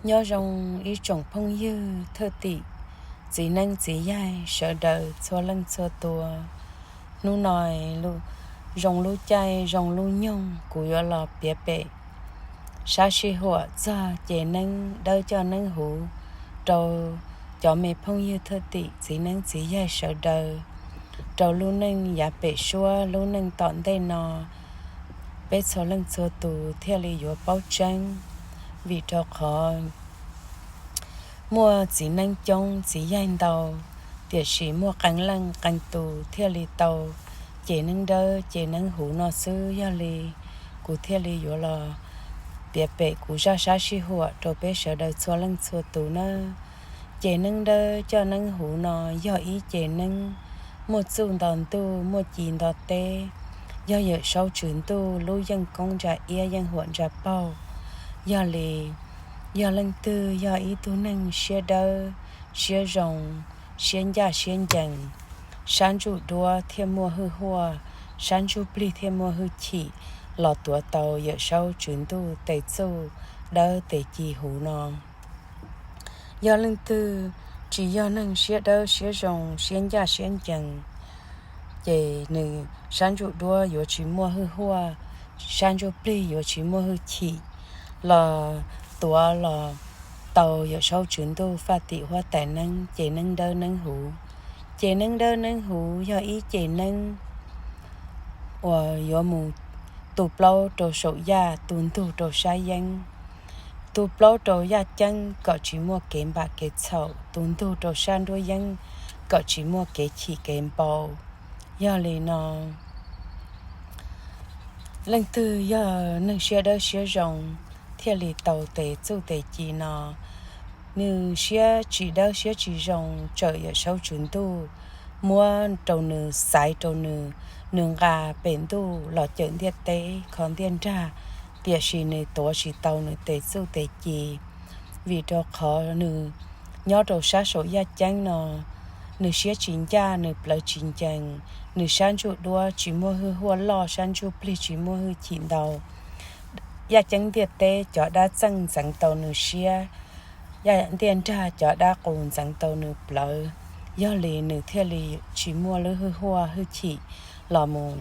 Nyob zoo ib tsoom phooj ywg thwj tim, txiv neeb txiv yaig sawv daws txhua leej txhua tus. Hnub no zoo lub caij zoo lub nyoog, kuv yuav los piav pem sab sij huam txog ces neeb dawb coj neeb huv rau cov me phooj ywg thwj tim txiv neeb txiv yaig sawv daws rau lub neej yav pem suab lub neej tom ntej no, peb txhua leej txhua tus thiaj li yuav paub tseeb. Vim rau qhov muaj txiv neeb coob txiv yaig ntau, tiam sis muaj qee leej qee tus thiaj li tau ces neeb dawb ces neeb huv no xwb. Yog li kuv thiaj li yuav los piav pem kuv zaj sab sij huam rau peb sawv daws txhua leej txhua tus nawb. Ces neeb dawb coj neeb huv no yog ib ces neeb muaj txuj nto ntuj muaj ci nto teb, yog Yawm Saub Tswv Ntuj lub yeej koob ntsa iab yeej huam ntsa paug. Yog li yog leej twg yog ib tug neeg siab dawb siab zoo, siab ncaj siab ncees, sab ntsuj duab thiaj muaj hwj huaj, sab ntsuj plig thiaj muaj hwj chim, los tuav tau Yawm Saub Tswv Ntuj tes txuj dawb tes ci huv no. Yog leej twg tsis yog neeg siab dawb siab zoo siab ncaj siab ncees, ces nws sab ntsuj duab yuav tsis muaj hwj huaj, sab ntsuj plig yuav tsis muaj hwj chim los tuav los tau Yawm Saub Tswv Ntuj faj tim huab tais neeb ces neeb dawb neeb huv. Ces neeb dawb neeb huv yog ib ces neeb uas yuav mus tu plaub rau saum yaj, tu ntug rau sab yeeb, tu plaub rau yaj ceeb kom tsis muaj kev npam kev txhaum, tu ntug rau sab nruab yeeb kom tsis muaj kev chim kev npau. Yog li no, leej twg yog neeg siab dawb siab zoo thiaj li tau tes txuj tes ci no. Nws siab tsis dawb siab tsis zoo tsawm Yawm Saub Tswv Ntuj muab rau nws, xaiv rau nws, nws nqa pem ntuj los cawm ntiaj teb kho ntiaj nrag, tiam sis nws tuav tsis tau nws tes txuj tes ci. Vim rau qhov nws nyob rau sab saum yaj ceeb no, nws siab tsis ncaj, nws plawv tsis ncees, nws sab ntsuj duab tsis muaj hwj huaj loj, sab ntsuj plig tsis muaj hwj chim ntau. Yaj ceeb ntiaj teb cov dab txeej ntxeev tau nws siab, yaj ntiaj nrag cov dab qus ntxeev tau nws plawv. Yog li nws thiaj li tsis muaj lub hwj huaj hwj chim los mus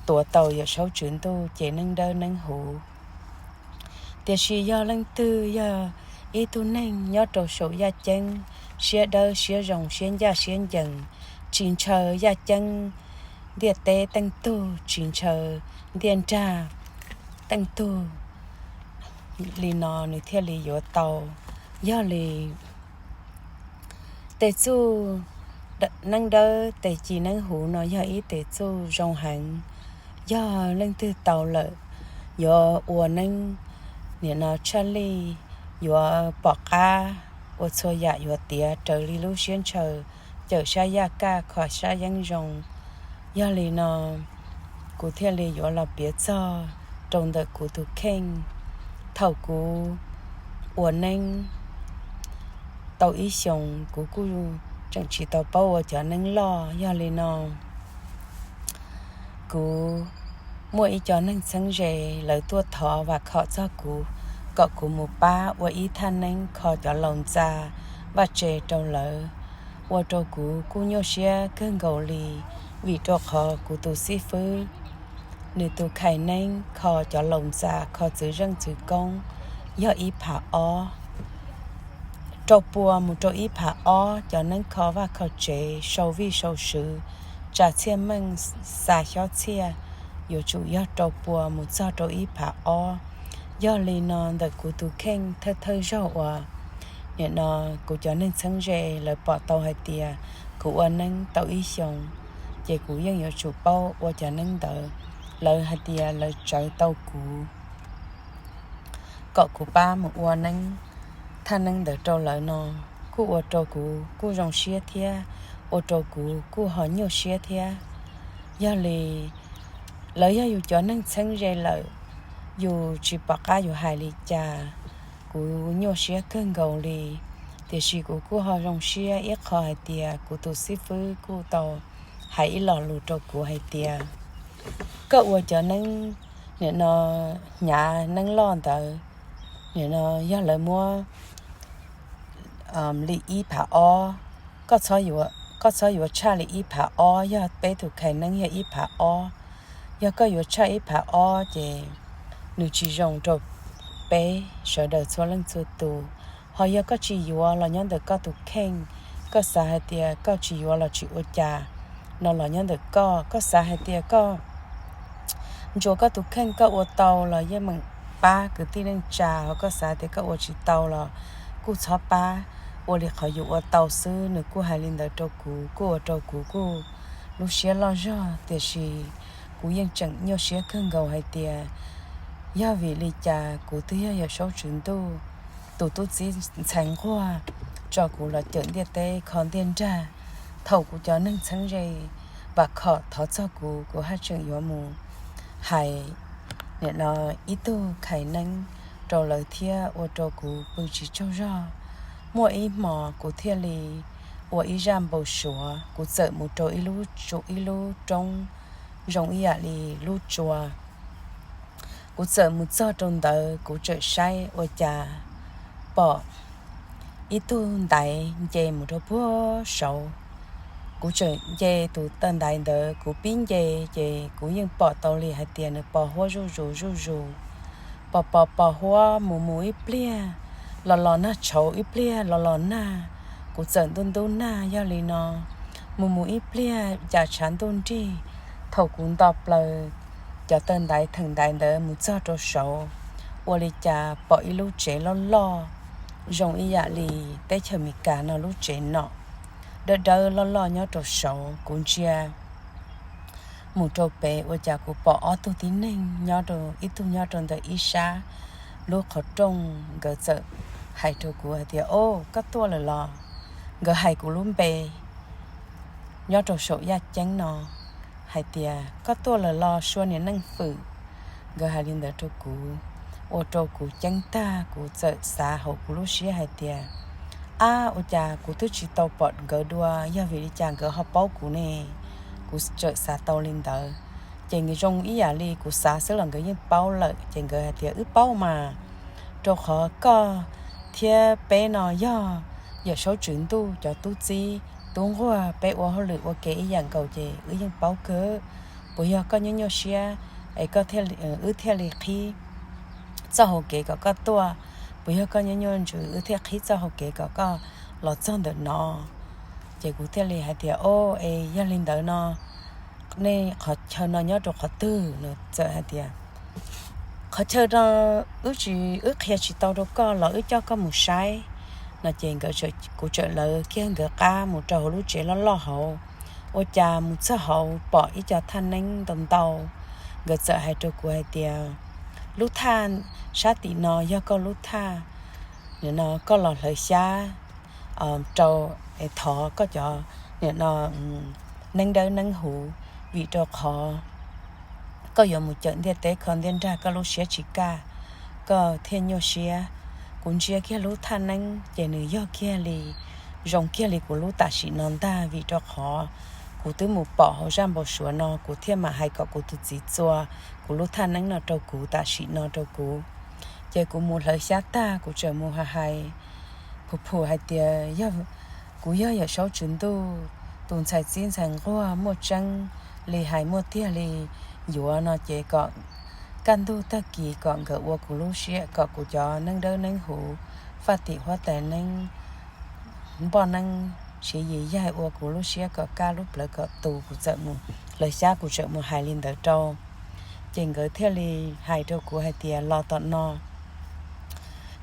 tuav tau Yawm Saub Tswv Ntuj ces neeb dawb neeb huv. Tiam sis yog leej twg yog ib tug neeg nyob rau saum yaj ceeb, siab dawb siab zoo siab ncaj siab ncees, tsis ntshaw yaj ceeb ntiaj teb teej tug, tsis ntshaw ntiaj nrag teej tug, li no nws thiaj li yuav tau. Yog li tes txuj neeb dawb tes ci neeb huv no yog ib tes txuj zoo heev. Yog leej twg tau lawm, yuav ua neeb nim no tshaj lij, yuav pom qab, ua txhua yam yuav tiav raws li lub siab ntshaw, cawm sab yaj kaj kho sab yeeb zoo. Yog li no, kuv thiaj li yuav los piav txog rau ntawm kuv tus kheej. Thaum kuv ua neeb tau ib xyoos, kuv kuj tseem tsis tau paub ua cov neeb loj. Yog li no, kuv muaj ib co neeg txheeb ze, lawv tuaj thov vam khom txog kuv kom kuv mus pab ua ib thaj neeb kho cov laus ntxa vaj tse rau lawv. Ua rau kuv kuj nyuaj siab kawg nkaus li, vim rau qhov kuv tus xib fwb, nws tus khais neeb kho cov laus ntxa, kho txwv zeej txwv koob, yog ib phav ob, rau pua mus rau ib phav ob cov neeb kho vaj kho tsev, sau vij sau sw, tsa txhiaj meej, xa xyob txhiaj, yuav tsum yog rau pua mus txog rau ib phav ob. Yog li no, ntawm kuv tus kheej thawj thawj zaug uas nim no kuv cov neeg txheeb ze lawv pom tau hais tias kuv ua neeb tau ib xyoos, ces kuv yeej yuav tsum paub ua cov neeb ntawd. Lawv hais tias lawv tsawv tau kuv kom kuv pab mus ua neeb, thaj neeb ntawd rau lawv no, kuj ua rau kuv kuj zoo siab thiab, ua rau kuv kuj ho nyuaj siab thiab. Yog li, lawv yog yus cov neeg txheeb ze lawm, yus tsis pom qab yus hais li cas, kuv nyuaj siab kawg nkaus li. Tiam sis kuv kuj ho zoo siab ib qho hais tias kuv tus xib fwb kuj tau hais ib lo lus rau kuv hais tias, koj ua cov neeb nim no hnyav neeb loj ntawd, nim no yog lawv muab li ib phav ob, koj txhob yuav tshaj li ib phav ob, yog peb tus khais neeb yog ib phav ob. Yog koj yuav tshaj ib phav ob ces nws tsis zoo rau peb sawv daws txhua leej txhua tus. Ho yog koj tsis yuav los nyob ntawm koj tus kheej, koj xav hais tias koj tsis yuav los tsis ua cas, no los nyob ntawm koj. Koj xav hais tias koj ntsuas koj tus kheej koj ua tau los yeej meem pab kwv tij neej tsa, ho koj xav tias koj ua tsis tau los kuj txhob pab, ua li qhov yus ua tau xwb. Nws kuj hais li ntawd rau kuv, kuj ua rau kuv kuj lub siab loj zog, tiam sis kuv yeej tseem nyuaj siab kawg nkaus hais tias yog vim li cas kuv twb yog Yawm Saub Tswv Ntuj tus tub txib ntxhais nquag tso kuv los cawm ntiaj teb kho ntiaj nrag. Thaum kuv cov neeg txheeb ze vam khom thov txog kuv, kuv haj tseem yuav mus hais nim no ib tug khais neeb rau lawv thiab ua rau kuv pw tsis tsaug zog. Muaj ib hmos kuv thiaj li ua ib zaj npau suav, kuv txawm mus rau ib lub, ib lub roob zoo ib yam li lub tsua. Kuv txawm mus txog rau ntawd, kuv txawm saib ua cas pom ib tug ntaiv nce mus rau puag saud. Kuv txawm nce tus taw ntaiv ntawd, kuv pib nce ces kuv yeej pom tau li hais tias nws pos huab zuj zus zuj zus, pos pos pos huab mus mus ib pliag los los nag tshauv, ib pliag los los nag. Kuv txawm ntub ntub nag yog li no, mus mus ib pliag cas tshav ntuj nrig. Thaum kuv nto plaws cov taw ntaiv theem ntaiv ntawd mus txog rau saud, ua li cas pom ib lub tsev loj loj zoo ib yam li teb chaws Amelikas no lub tsev nom dawb dawb loj loj nyob rau saud. Kuv ntsia mus rau pem ua cas kuv pom ob tug tib neeg nyob rau, ib tug nyob rau ntawm ib sab lub qhov rooj. Nkawd txawm hais rau kuv hais tias, O, koj tuaj lawm los? Nkawd hais kuv lub npe nyob rau saum yaj ceeb no hais tias, Koj tuaj lawm los Sua niam Neej Fwm? Nkawd hais li ntawd rau kuv, ua rau kuv ceeb tag. Kuv txawm xav hauv kuv lub siab hais tias, Ab, ua cas kuv twb tsis tau pom nkawd dua, yog vim li cas nkawd ho paub kuv ne? Kuv txawm xav tau li ntawd. Ces nkawd zoo ib yam li kuv xav xwb los nkawd yeej paub lawm. Ces nkawd hais tias, Wb paub mas, rau qhov koj thiab peb no yog Yawm Saub Tswv Ntuj cov tub txib tub nquag, peb ua hauj lwm ua ke ib yam nkaus ces wb yeej paub kawg. Puas yog koj nyuaj nyuaj siab es koj, wb thiaj li qhib txoj hau kev kom koj tuaj? Puas yog koj nyuaj nyuaj ntsws wb thiaj qhib txoj hau kev kom koj los txog ntawm no? Ces kuv thiaj li hais tias, O, es yog li ntawd no nej qhov chaw no nyob rau qhov twg? Nws txawm hais tias, Qhov chaw no wb tsis, wb qhia tsis tau rau koj los wb coj koj mus saib, no ces kuv txawm lawv kiag nkawd qab mus rau hauv lub tsev loj loj hauv. Ua cas mus txog hauv pom ib co thaj neeb ntau ntau. Nkawd txawm hais rau kuv hais tias, Lub thaj sab tim no yog koj lub thaj, nim no koj los hlawv xyab rau, es thov koj cov nim no neeb dawb neeb huv, vim rau qhov koj yuav mus cawm ntiaj teb kho ntiaj nrag, koj lub siab tsis kaj, koj thiaj nyuaj siab. Kuv ntsia kiag lub thaj neeb ces nws yog kiag li, zoo kiag li kuv lub tam sim no ntag, vim rau qhov kuv twb mus pom hauv zaj npau suav no, kuv thiaj mam hais kom kuv tus txiv txua kuv lub thaj neeb no rau kuv tam sim no rau kuv. Ces kuv mus hlawv xyab tag, kuv txawm mus hais hais phum phum hais tias, Kuv yog Yawm Saub Tswv Ntuj tus ntxhais txib ntxhais nquag, muaj tseeb li hais muaj tiag li yuav no ces kom kaj ntug tag kis kom nkawd ua kuv lub siab, kom kuv cov neeb dawb neeb huv, faj tim huab tais neeb, npoj neeb, siv yis yaig ua kuv lub siab kom kaj lub plawv kom tu. Kuv txawm mus hlawv xyab, kuv txawm mus hais li ntawd rau. Ces nkawd thiaj li hais rau kuv hais tias, Los tom no,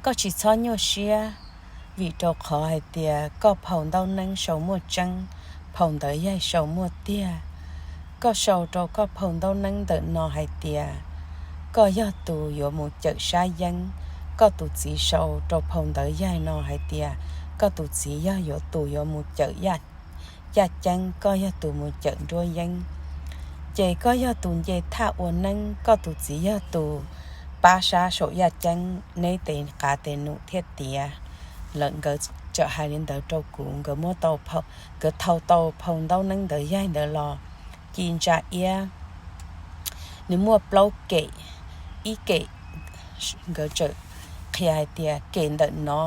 koj tsis txhob nyuaj siab, vim rau qhov hais tias koj phau ntaub neeb sau muaj tseeb, phau ntawv yaig sau muaj tiag. Koj sau rau koj phau ntaub neeb ntawm no hais tias koj yog tus yuav mus cawm sab yeeb, koj tus txiv sau rau phau ntawv yaig no hais tias koj tus txiv yog yuav tus yuav mus cawm yaj ceeb, koj yog tus mus cawm nruab yeeb. Ces koj yog tus nce thaj ua neeb, koj tus txiv yog tus pab sab saum yaj ceeb, neb tes qav tes num thiaj tiav. Lawv, nkawd txawm hais li ntawd rau kuv, nkawd muab, nkawd thau tau phau ntaub neeb ntawv yaig ntawd los ci ntsa iab. Nws muaj plaub kem, ib kem, nkawd txawm qhia hais tias kem ntawm no,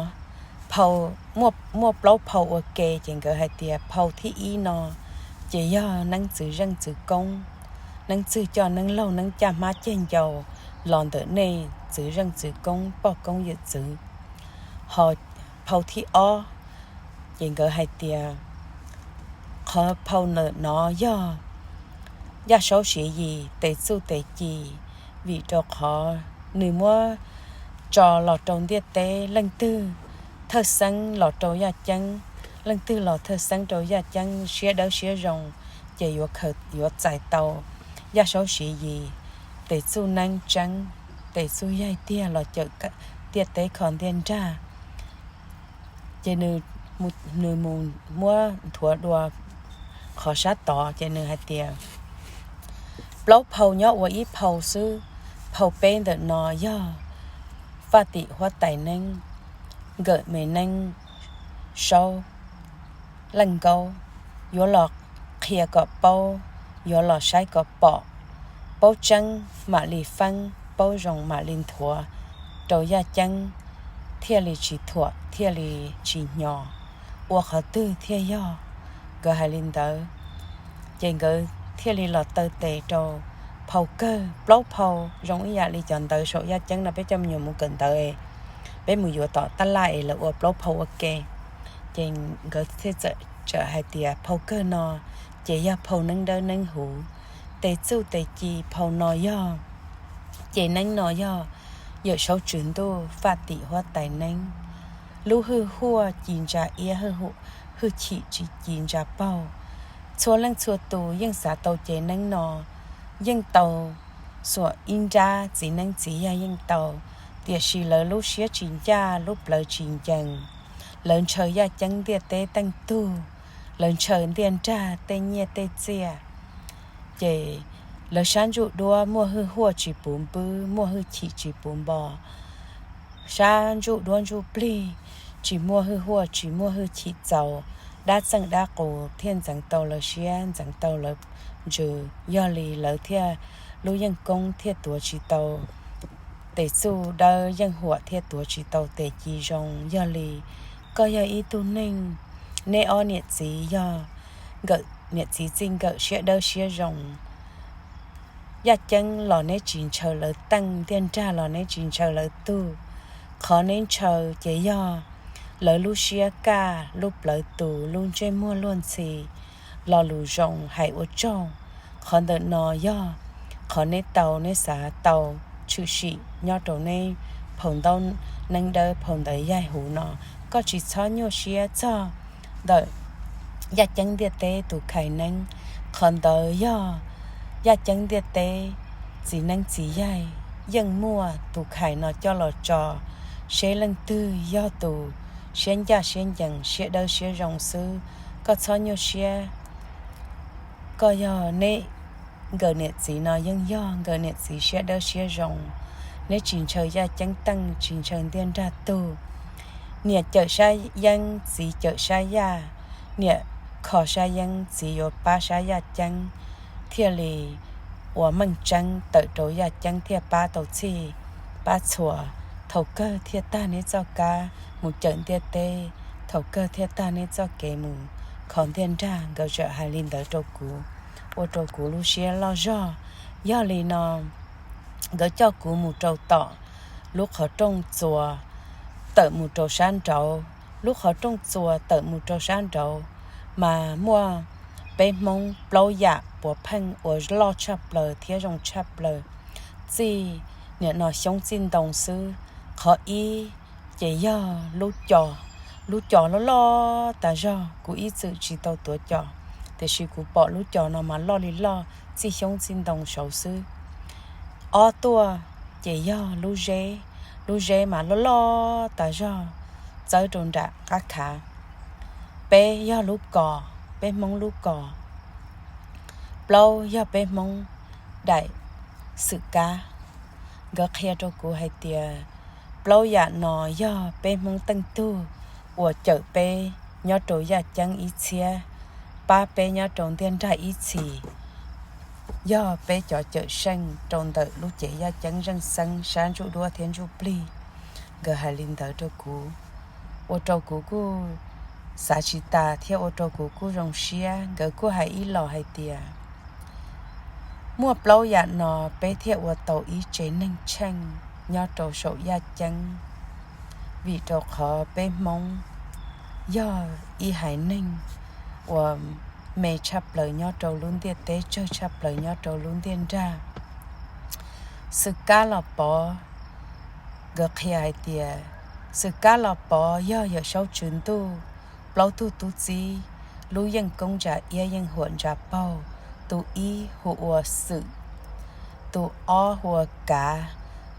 phau, muaj plaub phau ua ke, ces nkawd hais tias phau thib ib no ces yog neeb txwv zeej txwv koob, neeb txwv coj neeb laug neeb caj hmab ceg ncau los ntawm nej txwv zeej txwv koob poj koob yawm txwv. Ho phau thib ob, ces nkawd hais tias qhov phau ntawm no yog Yaj Saub Siv Yis tes txuj tes ci, vim rau qhov nws muab tso los rau ntiaj teb, leej twg thawj xeeb los rau yaj ceeb, leej twg los thawj xeeb rau yaj ceeb siab dawb siab zoo, ces yuav txais tau Yaj Saub Siv Yis tes txuj neeb tseeb, tes txuj yaig tiag los cawm ntiaj teb kho ntiaj nrag. Ces nws mus muab nthuav dua qhov sab tod, ces nws hais tias plaub phau nyob ua ib phau xwb. Phau peb ntawm no yog Faj Tim Huab Tais Neeb, Nkawm Me Neeb Saub Leej Nkaub, yuav los qhia kom paub, yuav los saib kom pom, paub tseeb mam li feeb, paub zoo mam li nthuav rau yaj ceeb thiaj li tsis thuam, thiaj li tsis hnyo, ua qhov twg thiaj yog. Nkawd hais li ntawd, ces nkawd thiaj li los taw tes rau phau kawg. Plaub phau zoo ib yam li cov ntawv saum yaj ceeb no, peb coj me nyuam mus kawm ntawv, peb mus yuav tom tab laj es lawv ua plaub phau ua ke. Ces nkawd thiaj txawm hais tias phau kawg no ces yog phau neeb dawb neeb huv, tes txuj tes ci phau no yog, ces neeb no yog Yawm Saub Tswv Ntuj Faj Tim Huab Tais Neeb. Lub hwj huaj ci ntsa iab, hwj chim ci ntsa paug. Txhua leej txhua tus yeej xav tau ces neeb no, yeej tau xuam ib nrab, txiv neeb txiv yaig yeej tau, tiam sis lawv lub siab tsis ncaj, lub plawv tsis ncees. Lawv ntshaw yaj ceeb ntiaj teb teej tug, lawv ntshaw ntiaj nrag tej nyiaj tej txiaj, ces lawv sab ntsuj duab muaj hwj huaj tsis puv npwb, muaj hwj chim tsis puv npo. Sab ntsuj duab ntsuj plig tsis muaj hwj huaj, tsis muaj hwj chim txaus, dab txeej dab qus thiaj ntxeev tau lawv siab, ntxeev tau lawv ntsws. Yog li lawv thiaj, lub yeej koob thiaj tuav tsis tau, tes txuj dawb yeej huam thiaj tuav tsis tau tes ci zoo. Yog li koj yog ib tug neeg, neb ob niam txiv yog niam txiv txij nkawm siab dawb siab zoo, yaj ceeb los neb tsis ntshaw lawv teej, ntiaj nrag los neb tsis ntshaw lawv tug. Qhov neb ntshaw ces yog lawv lub siab kaj, lub plawv tus, lub ntsej muag luag ntxhi, lo lus zoo hais ua tsaug. Qhov ntawm no yog qhov neb tau, neb xav tau tshwm sim nyob rau neb phau ntaub neeb dawb, phau ntawv yaig huv no. Koj tsis txhob nyuaj siab txog ntawm yaj ceeb ntiaj teb tus khais neeb. Qhov ntawd yog yaj ceeb ntiaj teb, txiv neeb txiv yaig yeej muaj tus khais no coj los tso, seb leej twg yog tus siab ncaj siab ncees, siab dawb siab zoo xwb. Koj txhob nyuaj siab. Koj yog neb, nkawm niam txiv no yeej yog nkawm niam txiv siab dawb siab zoo. Neb tsis ntshaw yaj ceeb teej, tsis ntshaw ntiaj nrag tug. Niam cawm sab yeeb, txiv cawm sab yaj. Niam kho sab yeeb, txiv yuav pab sab yaj ceeb, thiaj li ua meej tseeb tawm rau yaj ceeb thiaj pab tau txhij pab txhua. Thaum kawg thiaj tag neb txoj kab mus cawm ntiaj teb, thaum kawg thiaj tag neb txoj kev mus kho ntiaj nrag. Nkawd txawm hais li ntawd rau kuv, ua rau kuv lub siab loj zog. Yog li no, nkawd coj kuv mus rau tom lub qhov rooj txuas tawm mus rau sab nraud. Lub qhov rooj txuas tawm mus rau sab nraud mas muaj peb Hmoob plaub yam puav pheej uas loj tshaj plaws thiab zoo tshaj plaws, txij niam no xyoob txij ntoo xwb. Qhov ib ces yog lub co, lub co loj loj tas zog, kuv ib txwm tsis tau tuav co, tiam sis kuv pom lub co no mas loj li loj, txij xyoob txij ntoo saud xwb. Ob tuaj ces yog lub zeb, lub zeb mas loj loj tas zog, txawb rau nram qab khav. Peb yog lub kos, peb Hmoob lub kos. Plaub yog peb Hmoob daim xwm kab. Nkawd qhia rau kuv hais tias plaub yam no yog peb Hmoob teej tug uas cawm peb nyob rau yaj ceeb ib txhiab, pab peb nyob rau ntiaj nrag ib txhis, yog peb cov cawm seej rau ntawm lub cev yaj ceeb zeej xeeb sab ntsuj duab thiab ntsuj plig. Nkawd hais li ntawd rau kuv, ua rau kuv kuj xav tsis tas thiab ua rau kuv kuj zoo siab. Nkawd kuj hais ib los hais tias muaj plaub yam no peb thiaj ua tau ib tsev neeg tsheej nyob rau saum yaj ceeb, vim rau qhov peb Hmoob yog ib haiv neeg uas me tshaj plaws nyob rau lub ntiaj teb, tsawg tshaj plaws nyob rau lub ntiaj nrag. Xwm kab Los Pov, nkawd qhia hais tias xwm kab Los Pov yog Yawm Saub Tswv Ntuj plaub tug tub txib lub yeej koob ntsa iab yeej huam ntsa paug. Tus ib hu ua Xwm, tus ob hu ua Kav,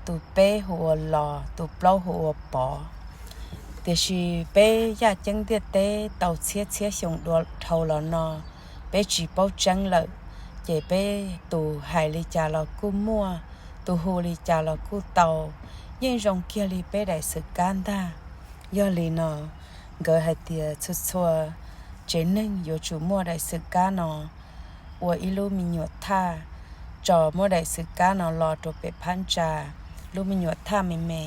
tus peb hu ua Los, tus plaub hu ua Pov. Tiam sis peb yaj ceeb ntiaj teb tau txhiab txhiab xyoo dua dhau los no, peb tsis paub tseeb lawm, ces peb tus hais li cas los kuj muaj, tus hu li cas los kuj tau, yeej zoo kiag li peb daim xwm kab ntag. Yog li no, nkawd hais tias txhua txhua tsev neeg yuav tsum muaj daim xwm kab no ua ib lub me nyuam thaj, tso muab daim xwm kab no los rau pem phab ntsa, lub me nyuam thaj me me.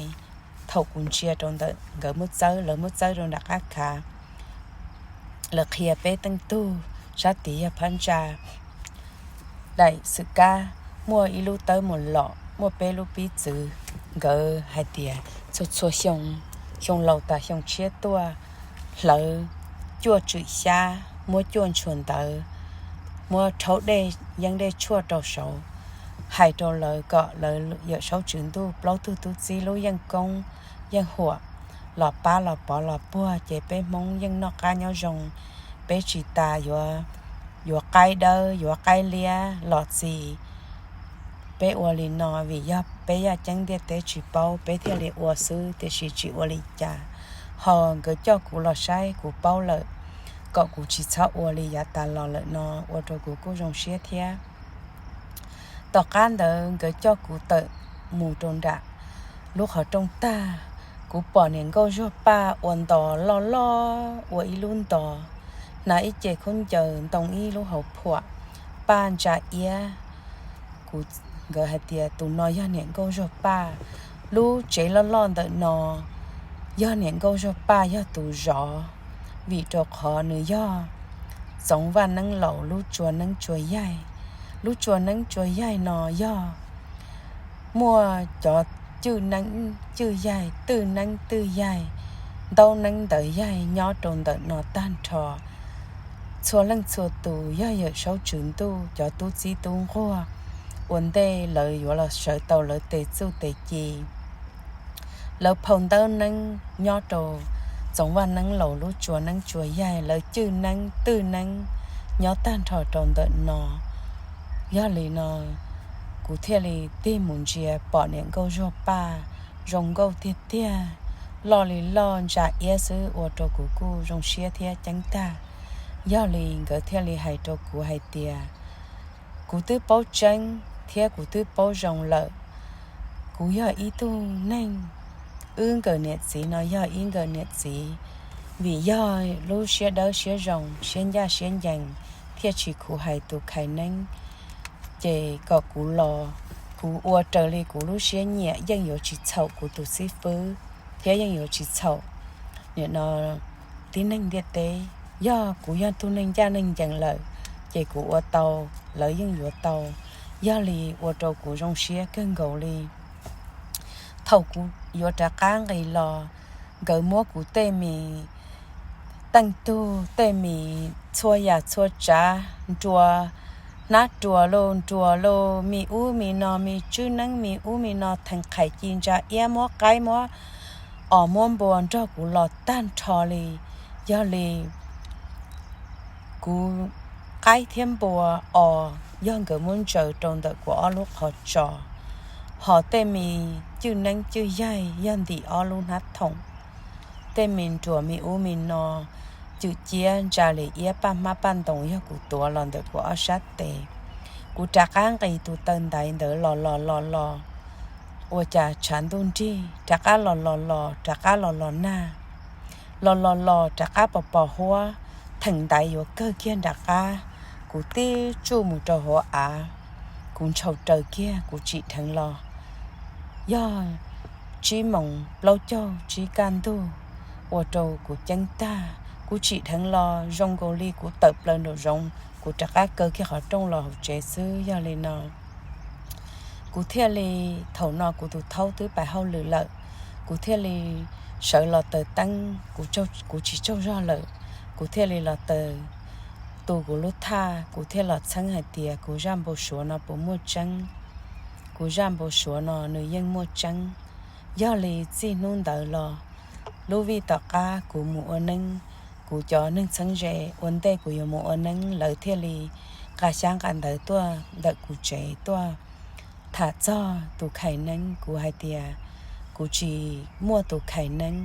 Thaum kuv ntsia rau ntawm nkawd muab txawb, lawv muab txawb rau nram qab khav, lawv qhia peb teej tug, sab tid yog phab ntsa. Daim xwm kab muaj ib lub tawb mus lom, muaj peb lub pib txwv. Nkawd hais tias txhua txhua xyoo, xyoo laus tas xyoo tshiab tuaj, hlawv cuaj tswm xyab, muab cuaj ntshua ntawv, muab rhaub dej yeeb dej tshuaj rau saud, hais rau lawv kom lawv Yawm Saub Tswv Ntuj plaub tug tub txib lub yeej koob yeej huam los pab los pov los puag, ces peb Hmoob yeej noj qab nyob zoo, peb tsis tas yuav, yuav qaib dawb yuav qaib liab los txi. Peb ua li no vim yog peb yaj ceeb ntiaj teb tsis paub, peb thiaj li ua xwb, tiam sis tsis ua li cas. Ho nkawd coj kuv los saib kuv paub lawm, kom kuv tsis txhob ua li yav tas los lawm no, ua rau kuv kuj zoo siab thiab. Tom qab ntawd nkawd coj kuv tawm mus rau nram lub qhov rooj tag, kuv pom niam nkauj zuag paj ua ntos loj loj ua ib lub ntos, hnav ib ce khaub ncaws ntoo ib lub hauv phuam, paj ntsa iab. Kuv, nkawd hais tias tus no yog niam nkauj zuag paj. Lub tsev loj loj ntawm no yog niam nkauj zuag paj yog tus zov, vim rau qhov nws yog Txoov Vaj Neeb Laus lub tsua neeb tsua yaig. Lub tsua neeb tsua yaig no yog muaj cov cwj neeb cwj yaig, twj neeb twj yaig, ntaub neeb ntawv yaig nyob rau ntawm no tag nrho. Txhua leej txhua tus yog Yawm Saub Tswv Ntuj cov tub txib tub nquag ua ntej lawv yuav los sawv tau lawv tes txuj tes ci. Lawv phau ntaub neeb nyob rau Txoov Vaj Neeb Laus lub tsua neeb tsua yaig, lawv cwj neeb twj neeb nyob tag nrho rau ntawm no. Yog li no, kuv thiaj li tig mus ntsia pom niam nkauj zuag paj, zoo nkauj tiag tiag, loj li loj ntsa iab xwb ua rau kuv kuj zoo siab thiab ceeb tag. Yog li nkawd thiaj li hais rau kuv hais tias, kuv twb paub tseeb thiab kuv twb paub zoo lawm. Kuv yog ib tug neeg, wb nkawm niam txiv no yog ib nkawm niam txiv, vim yog lub siab dawb siab zoo siab ncaj siab ncees thiaj tsis khuv hais tus khais neeb. Ces kom kuv los, kuv ua raws li kuv lub siab nyiam yeej yuav tsis txhaum kuv tus xib fwb, thiab yeej yuav tsis txhaum nim no tib neeg ntiaj teb. Yog kuv yog tug neeg ncaj neeg ncees lawm, ces kuv ua tau, lawv yeej yuav tau. Yog li ua rau kuv zoo siab kawg nkaus li. Thaum kuv yuav rov qab nqis los, nkawd muab kuv tej me teej tug, tej me txhua yam txhua tsav, nruas, hnab ruas lauj, nruas lauj, me ub me no, me tswb neeb me ub me no, theem qhaim ci ntsa iab, muab qaib muab os muab npua nrog kuv los tag nrho li. Yog li kuv qaib thiab npua os yog nkawd muab ntsaws rau ntawm kuv ob lub qhov tsos, ho tej me cwj neeb cwj yaig yog ntim ob lub hnab thoom. Tej me nruas me ub me no, cwm ciab ntsa li iab paj hmab paj ntoos yog kuv tuav los ntawm kuv ob sab tes. Kuv rov qab nqis tus taw ntaiv ntawd los los los los, ua cas tshav ntuj nrig, rov qab los los los, rov qab los los nag, los los los rov qab pos pos huab, theem ntaiv yuav kawg kiag nram qab, kuv tib tsuj mus rau hauv av, kuv ntshaus raws kiag kuv tsim dheev los. Yog tsib moos plaub caug tsib kaj ntug, ua rau kuv ceeb tag. Kuv tsim dheev los zoo nkaus li kuv tawm plaws nraum zoov, kuv rov qab kaw kiag qhov rooj los hauv tsev xwb. Yog li no kuv thiaj li, thaum no kuv tus thaub twb pais hauj lwm lawm, kuv thiaj li sawv los taws teeb, kuv tsis tsaug zog lawm, kuv thiaj li los taws tu kuv lub thaj, kuv thiaj los txheeb hais tias kuv zaj npau suav no puas muaj tseeb. Kuv zaj npau suav no nws yeej muaj tseeb. Yog li txij hnub ntawd los, lub vij tom qab kuv mus ua neeb, kuv cov neeg txheeb ze ua ntej kuv yuav mus ua neeb lawv thiaj li nqa xyab nqa ntawv tuaj ntawm kuv tsev tuaj tham txog tus khais neeb. Kuv hais tias kuv tsis muaj tus khais neeb,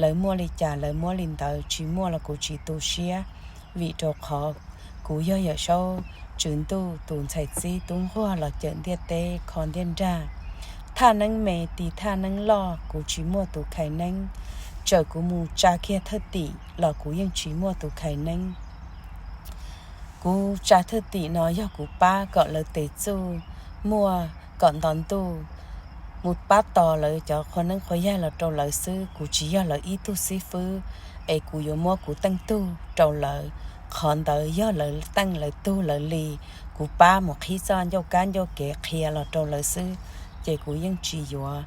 lawv muaj li cas lawv muab li ntawd, tsis muaj los kuv tsis tu siab, vim rau qhov kuv yog Yawm Saub Tswv Ntuj tus ntxhais txib tub nquag los cawm ntiaj teb kho ntiaj nrag. Thaj neeb me ti thaj neeb loj kuv tsis muaj tus khais neeb, txawm kuv mus tsa kiag thwj tim los kuv yeej tsis muaj tus khais neeb. Kuv tsa thwj tim no yog kuv pab kom lawv tes txuj muaj kom nto ntuj, mus pab tos lawv cov qhua neeb qhua yaig los rau lawv xwb, kuv tsis yog lawv ib tug xib fwb es kuv yuav muab kuv teej tug rau lawv. Qhov ntawd yog lawv teej lawv tug lawv li, kuv pab mus qhib txoj ncauj kab ncauj kev qhia los rau lawv xwb, ces kuv yeej tsis yuav.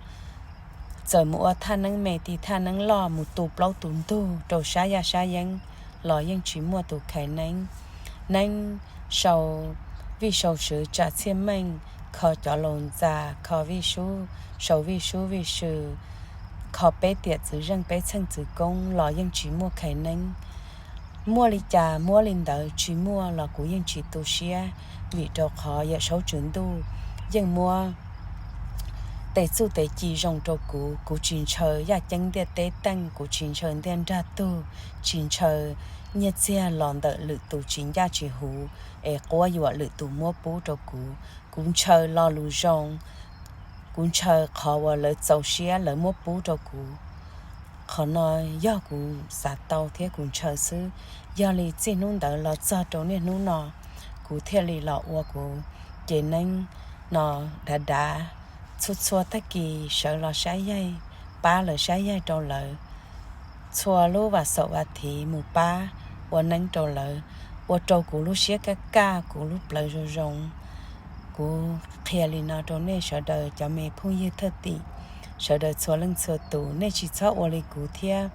Txawm mus ua thaj neeb me ti thaj neeb loj, mus tu plaub tus ntug rau sab yaj sab yeeb los yeej tsis muaj tus khais neeb. Neeb sau vij sau sw tsam txhiaj meej, kho cov laus ntxa, kho vij sub, sau vij sub vij sw, kho peb tiam txwv zeej peb txheej txwv koob los yeej tsis muaj khais neeb. Muaj li cas muab li ntawd, tsis muaj los kuv yeej tsis tu siab, vim rau qhov Yawm Saub Tswv Ntuj yeej muab tes txuj tes ci zoo rau kuv. Kuv tsis ntshaw yaj ceeb ntiaj teb teej, kuv tsis ntshaw ntiaj nrag tug, tsis ntshaw nyiaj txiag los ntawm lwm tus tsis ncaj tsis huv es quab yuam lwm tus muab pub rau kuv. Kuv ntshaw lo lus zoo, kuv ntshaw qhov uas lawv txaus siab lawv muab pub rau kuv. Qhov no yog kuv xav tau thiab kuv ntshaw xwb. Yog li txij hnub ntawd los txog rau niaj hnub no, kuv thiaj li los ua kuv cev neeb no dav dav, txhua txhua tag kis sawv los saib yaig, pab lawv saib yaig rau lawv. Txhua lub vas xaum vas thiv mus pab ua neeb rau lawv, ua rau kuv lub siab kaj kaj, kuv lub plawv zoo zoo. Kuv qhia li no rau nej sawv daws cov me phooj ywg thwj tim, sawv daws txhua leej txhua tus, nej tsis txhob ua li kuv thiab.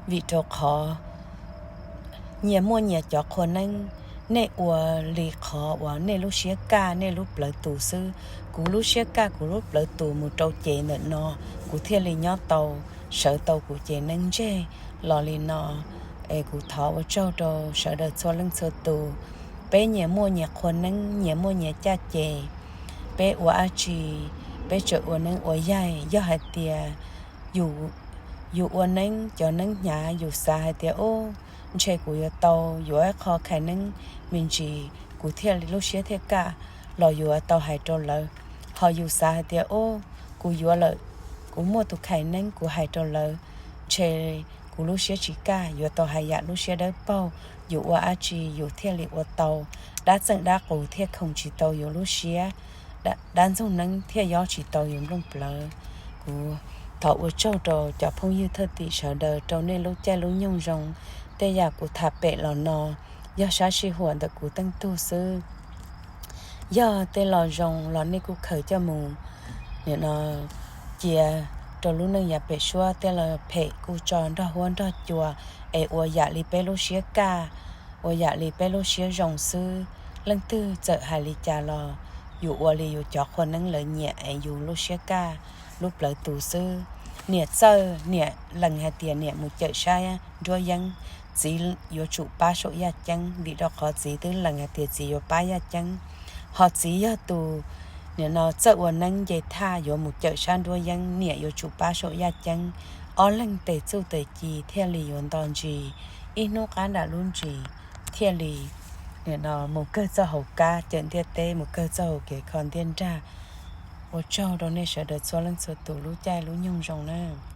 Vim rau qhov nyias muaj nyias cov qhua neeb, nej ua li qhov uas nej lub siab kaj nej lub plawv tus xwb. Kuv lub siab kaj kuv lub plawv tus mus rau ces ntawm no, kuv thiaj li nyob tau, sawv tau kuv cev neeb ntseg los li no. Es kuv thov ua tsaug rau sawv daws txhua leej txhua tus. Peb nyias muaj nyias qhua neeb, nyias muaj nyias caj ces. Peb ua dab tsi, peb tseem ua neeb ua yaig. Yog hais tias yus ua neeb, cov neeb hnyav yus xav hais tias, ub, ntshe kuv yuav tau yuav ib qho khais neeb me ntsis kuv thiaj li lub siab thiaj kaj los yuav tau hais rau lawv. Ho yus xav hais tias, ub, kuv yuav lawm, kuv muaj tus khais neeb kuv hais rau lawv, ntshe kuv lub siab tsis kaj, yuav tau hais yam lub siab dawb paug. Yus ua dab tsi yus thiaj li ua tau, dab txeej dab qus thiaj khoom tsis tau yus lub siab, dab ntxoog neeb thiaj yob tsis tau yus nplooj plawv. Kuv thov ua tsaug rau cov phooj ywg thwj tim sawv daws rau nej lub caij lub nyoog zoo. Tej yam kuv tham pem los no yog sab sij huam ntawm kuv teej tug xwb. Yog tej lo zoo los nej kuj khaws coj mus, nim no cia rau lub neej yav pem suab, tej lo phem kuj tso nrog huab nrog cua, es ua yam li peb lub siab kaj, ua yam li peb lub siab zoo xwb. Leej twg txawm hais li cas los yus ua li yus cov qhua neeb lawv nyiam es yus lub siab kaj lub plawv tus xwb. Niam txawj, niam lees hais tias niam mus cawm sab nruab yeeb, txiv yuav tsum pab saum yaj ceeb, vim rau qhov txiv twb lees hais tias txiv yuav pab yaj ceeb. Ho txiv yog tus, nim no txawj ua neeb nce thaj yuav mus cawm sab nruab yeeb, niam yuav tsum pab saum yaj ceeb. Ob leeg tes txuj tes ci thiaj li yuav nto ntsis, ib hnub qab nram lub ntsis thiaj li, nim no mus kawg txoj hauv kab cawm ntiaj teb, mus kawg txoj hauv kev kho ntiaj nrag. Ua tsaug rau nej sawv daws txhua leej txhua tus, lub caij lub nyoog zoo na.